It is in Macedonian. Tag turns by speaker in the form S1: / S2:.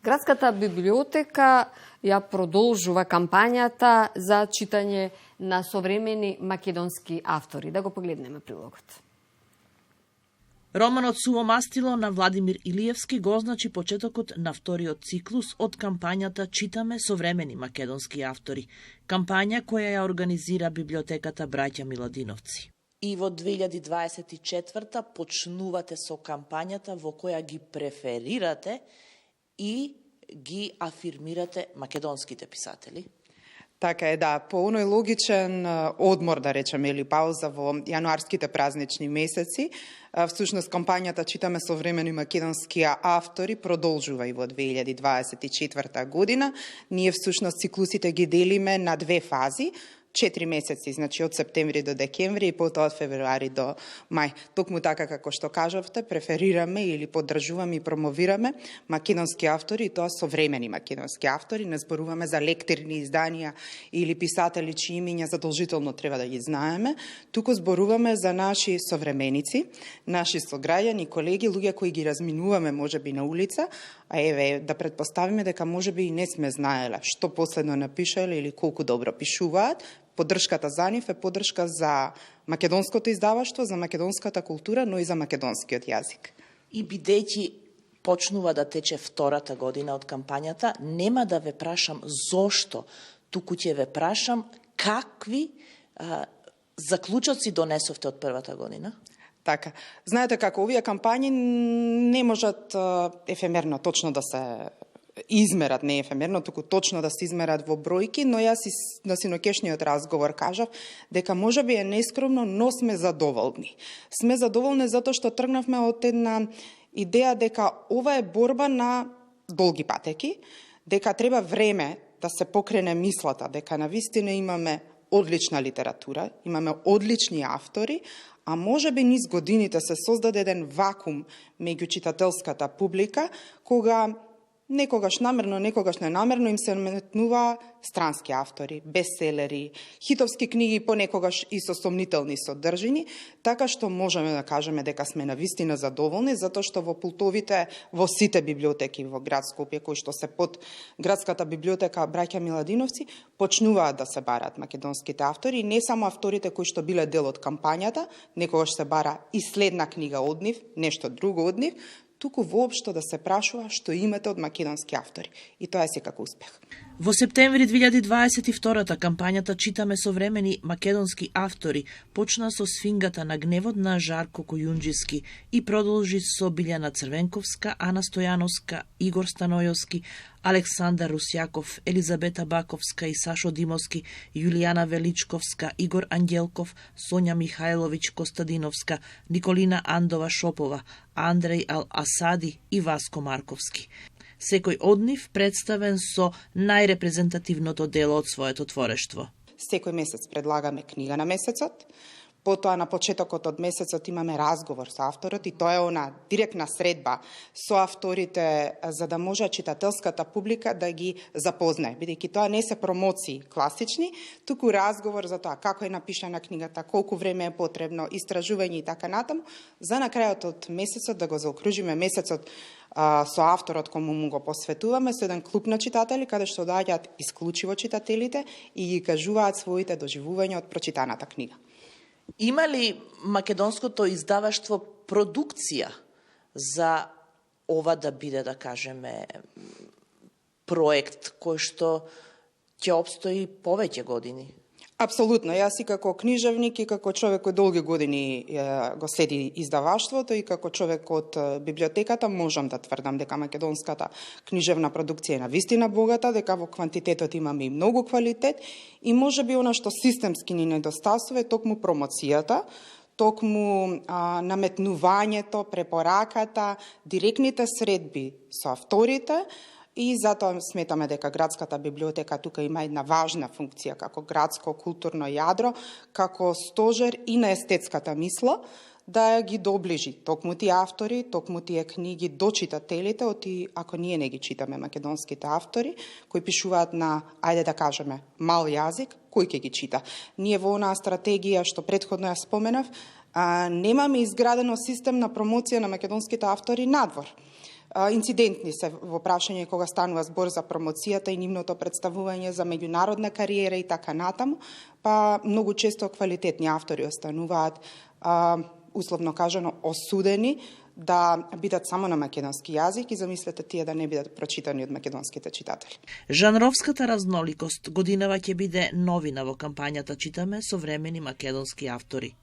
S1: Градската библиотека ја продолжува кампањата за читање на современи македонски автори. Да го погледнеме прилогот.
S2: Романот Суво мастило на Владимир Илиевски го означи почетокот на вториот циклус од кампањата Читаме современи македонски автори, кампања која ја организира библиотеката Браќа Миладиновци.
S3: И во 2024 почнувате со кампањата во која ги преферирате и ги афирмирате македонските писатели.
S4: Така е, да, по оној логичен одмор, да речеме, или пауза во јануарските празнични месеци, всушност кампањата Читаме современи македонски автори продолжува и во 2024 година. Ние всушност циклусите ги делиме на две фази. 4 месеци, значи од септември до декември и потоа од февруари до мај. Токму така како што кажавте, преферираме или поддржуваме и промовираме македонски автори, и тоа современи македонски автори. Не зборуваме за лектерни изданија или писатели чии имиња задолжително треба да ги знаеме, туку зборуваме за наши современици, наши сограѓани, колеги, луѓе кои ги разминуваме можеби на улица, а еве да претпоставиме дека можеби и не сме знаеле што последно напишале или колку добро пишуваат. Поддршката за нив е поддршка за македонското издаваштво, за македонската култура, но и за македонскиот јазик.
S3: И бидејќи почнува да тече втората година од кампањата, нема да ве прашам зошто, туку ќе ве прашам какви заклучоци донесовте од првата година?
S4: Така. Знаете како овие кампањи не можат ефемерно точно да се измерат, не ефемерно, туку точно да се измерат во бројки, но јас на синокешниот разговор кажав дека можеби е нескромно, но сме задоволни. Сме задоволни затоа што тргнавме од една идеја дека ова е борба на долги патеки, дека треба време да се покрене мислата, дека навистина имаме одлична литература, имаме одлични автори, а можеби низ годините се создаде еден вакуум меѓу читателската публика, кога некогаш намерно, некогаш ненамерно им се наметнува странски автори, бестселери, хитовски книги, понекогаш и со сомнителни содржини, така што можеме да кажеме дека сме навистина задоволни, затоа што во пултовите, во сите библиотеки во град Скопје, кои што се под градската библиотека Браќа Миладиновци, почнуваат да се бараат македонските автори, и не само авторите кои што биле дел од кампањата, некогаш се бара и следна книга од нив, нешто друго од нив, туку воопшто да се прашува што имате од македонски автори. И тоа е секако успех.
S2: Во септември 2022 кампањата Читаме современи македонски автори почна со Сфингата на гневот на Жарко Којунџиски и продолжи со Билјана Црвенковска, Ана Стојановска, Игор Станојовски, Александар Русјаков, Елизабета Баковска и Сашо Димовски, Јулијана Величковска, Игор Ангелков, Сонја Михајловиќ Костадиновска, Николина Андова Шопова, Андреј Ал-Асади и Васко Марковски. Секој од нив представен со најрепрезентативното дело од своето творештво.
S4: Секој месец предлагаме книга на месецот, потоа на почетокот од месецот имаме разговор со авторот, и тоа е она директна средба со авторите за да може читателската публика да ги запознае, бидејќи тоа не се промоции класични, туку разговор за тоа како е напишана книгата, колку време е потребно, истражување и така натаму, за на крајот од месецот да го заокружиме месецот со авторот кому му го посветуваме, со еден клуб на читатели, каде што доаѓаат исклучиво читателите и ги кажуваат своите доживувања од прочитаната книга.
S3: Има ли македонското издаваштво продукција за ова да биде, да кажеме, проект кој што ќе обстои повеќе години?
S4: Апсолутно. Јас и како книжевник и како човек кој долги години го следи издаваштвото и како човек од библиотеката можам да тврдам дека македонската книжевна продукција е навистина богата, дека во квантитетот имаме и многу квалитет и можеби она што системски ни недостасува е токму промоцијата, токму наметнувањето, препораката, директните средби со авторите. И затоа сметаме дека градската библиотека тука има една важна функција како градско културно јадро, како стожер и на естетската мисла, да ги доближи токму тие автори, токму тие книги до читателите, ако ние не ги читаме македонските автори, кои пишуваат на, ајде да кажеме, мал јазик, кој ќе ги чита? Ние во онаа стратегија што претходно ја споменав, немаме изградено систем на промоција на македонските автори надвор. Инцидентни се во прашање кога станува збор за промоцијата и нивното представување за меѓународна кариера и така натаму, па многу често квалитетни автори остануваат, условно кажано, осудени да бидат само на македонски јазик и замислете тие да не бидат прочитани од македонските читатели.
S2: Жанровската разноликост годинава ќе биде новина во кампањата Читаме современи македонски автори.